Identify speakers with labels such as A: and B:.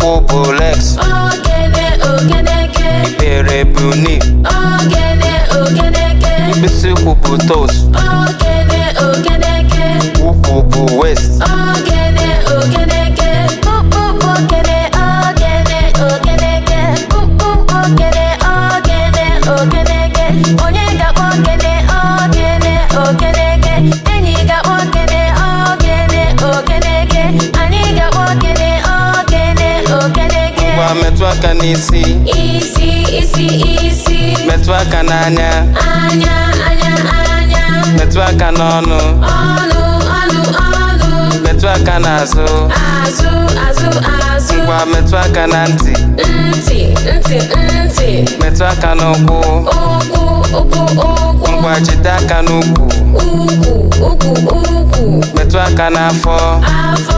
A: Ụkwụ bụ legs.
B: Ogene ogeneke.
A: Ikpere bụ knee.
B: Ogene ogeneke.
A: Mkpịsị ụkwụ bụ toes.
B: Ogene ogeneke.
A: Ukwu bụ waist.
B: Ogene ogeneke. Kpukpu ogene ogene ogeneke. Kpukpu ogene ogene ogeneke. Onye ga-akpọ ogene ogene ogeneke? Enyi ga-akpọ ogene ogene ogeneke. Anyị ga-akpọ ogene ogene ogeneke.
A: Ngwa, metụ aka n'isi.
B: Isi, isi, isi.
A: Metụ aka n'anya.
B: Anya, anya, anya.
A: Metụ aka n'ọnụ.
B: Ọnụ, ọnụ, ọnụ.
A: Metụ aka n'azụ.
B: Azụ, azụ, azụ.
A: Ngwa, metụ aka na ntị.
B: Ntị, ntị, ntị.
A: Metụ aka n'ụkwụ.
B: Ụkwụ, ụkwụ, ụkwụ.
A: Ngwa, jide aka n'ukwu.
B: Ukwu, ukwu, ukwu.
A: Metụ aka n'afọ.
B: Afọ.